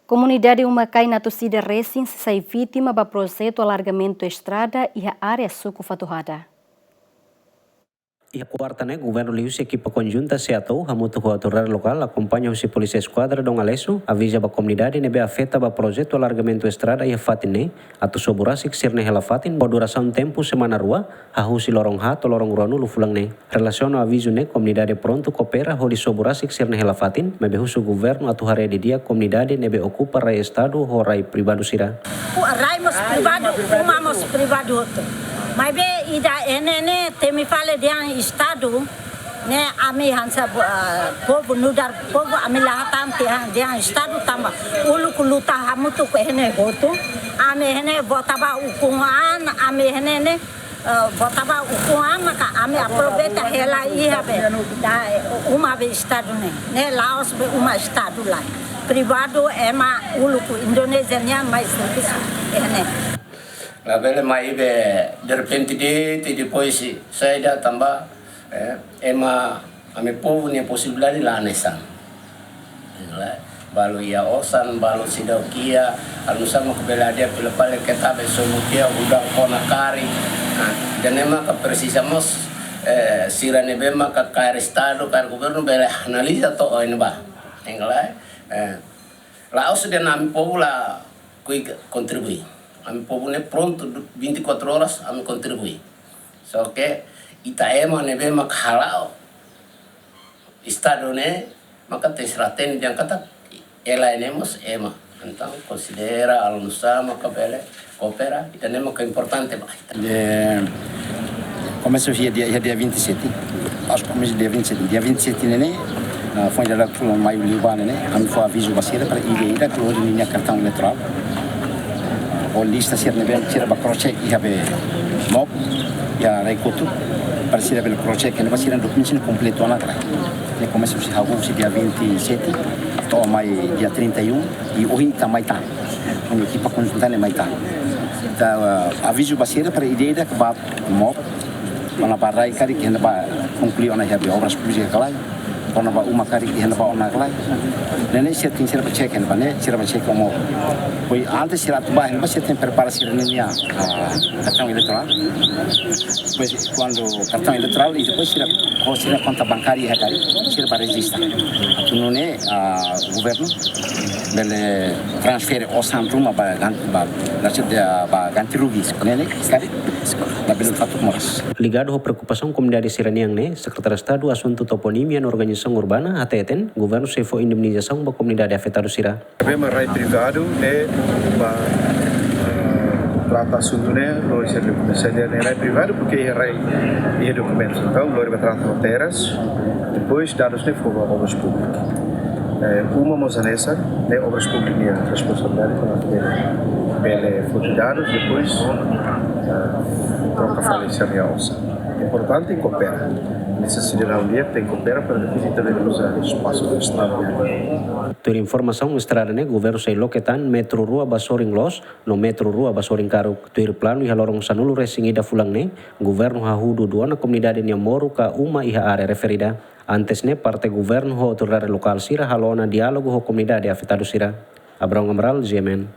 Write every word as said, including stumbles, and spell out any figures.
Komunidade Umakain Natusida resin sei sai vítima ba projetu alargamentu estrada iha área suku Fatuhada. Iha kuarta ne'e, governu liuhusi ekipa konjunta SEATOU hamutuk ho autoridade lokál, akompaña husi Polísia Eskuadra Dom Aleixo, aviza ba komunidade ne'ebé afeta ba projetu alargamentu estrada iha fatin ne'e, atu sobu rasik sira-nia hela fatin ho durasaun tempu semana rua, hahú husi loron haat to'o loron ruanulu fulan ne'e. Relasiona avizu ne'e, komunidade prontu koopera hodi sobu rasik sira-nia hela fatin, maibé husu governu atu haree didi'ak komunidade ne'ebé okupa rai Estadu ho rai privadu sira. Rai mós privadu, uma mós privadu hotu. Maibé ida ne'e ne'e temi fali dehan Estadu, ne'e ami hanesan, ah, povu nu'udar povu ami la hatán dehan, dehan Estadu tanba uluk luta hamutuk ho ne'e hotu. Ami ne'e vota ba ukun an, ami ne'e ne'e, eh, vota ba ukun an maka ami aproveita hela iha be, da, eh, uma be Estadu ne'e. Ne'e la'ós be uma Estadu lai. Privadu ema uluk Indonézia nian mai servisu iha ne'e. Labele mai be derrepente de'it, depois saida tanba, eh, ema, ami povu nia posibilidade la hanesan. Balu iha osan, balu seidauk iha, halo nusá mak bele hadi'a fila fali keta be sobu tiha udan kona karik. Nah, ida-ne'e maka presiza mós, eh, sira ne'ebé maka kaer Estadu, kaer governu bele analiza to'o iha ne'ebá. Enggak, eh, la'ós dehan ami povu la kui kontribui. Ami povu ne'e prontu du-, vinte e quatro horas ami kontribui. Só ke ita ema ne'ebé mak hala'o Estadu ne'e, maka tenke hatene dehan katak ela ne'e mós ema. Entaun, konsidera halo nusá maka bele koopera, ida-ne'e maka importante ba ita. De, komesa iha dia, iha dia vinte e sete. Pas komesa dia vinte e sete. Dia vinte e sete ne'e ne'e, ah, foin dala fulan maiu liubá ne'e ne'e, ami fó avizu ba sira para ida-idak lori ninia kartaun eleitorál. Ho lista sira ne'ebé sira bá cross check iha be MOP, iha rai kotuk, para sira bele cross check, ne'ebé sira dokumentu sira kompletu ona kala. Ne'e komesa husi hahú husi dia vinte e sete, to'o mai dia trinta e um, i ohin ita mai tan. Ami ekipa konjunta ne'e mai tan. Ita, ah, avizu ba sira para ida-idak bá MOP, kona-ba rai karik iha ne'ebá konklui ona iha be Obras Públikas ka lae, kona-ba uma karik iha ne'ebá ona ka lae. Ne'e ne'e sira tenke sira bá check iha ne'ebá ne'e, sira bá check ho MOP. Depois antes sira atu bá iha ne'ebá sira tenke prepara sira-nia, ah, kartaun eleitorál. Depois kuandu kartaun eleitorál i depois sira ho sira konta bankária iha karik, sira bá rejista. Atu nune'e, ah, governu bele transfere osan ruma ba gan-, ba, ba ganti rugi, ne'e ne'e karik labele fatuk moras. Ligadu ho preokupasaun komunidade sira-nian ne'e, Sekretáriu Estadu Asuntu Toponímia no Organizasaun Urbana hateten, governu sei fó indemnizasaun ba komunidade afetadu sira. Problema rai privadu ne'e ba, eh, trata asuntu ne'e, lori sira dokumentu, sira ne'e rai privadu, porque iha rai, iha dokumentu. Entaun, lori bá trata ho terras, depois dadus ne'e fó ba Obras Públikas. Eh, uma mós hanesan, ne'e Obras Públikas nia responsabilidade para bele, bele foti dadus, depois, eh, troka fali sira-nia osan. Importante koopera. Nesesidade um dia tem que koopera para depois ita bele uza espasu estrada. Tuir informasaun, estrada ne'e governu sei loke tan metru rua ba sorin loos, no metru rua ba sorin karuk. Tuir planu iha loron sanulu-resin-ida fulan ne'e, governu hahú dudu ona komunidade nia moru ka uma iha área referida. Antes ne'e parte governu ho autoridade lokál sira halo ona diálogu ho komunidade afetadu sira. Abraão Amaral, G M N.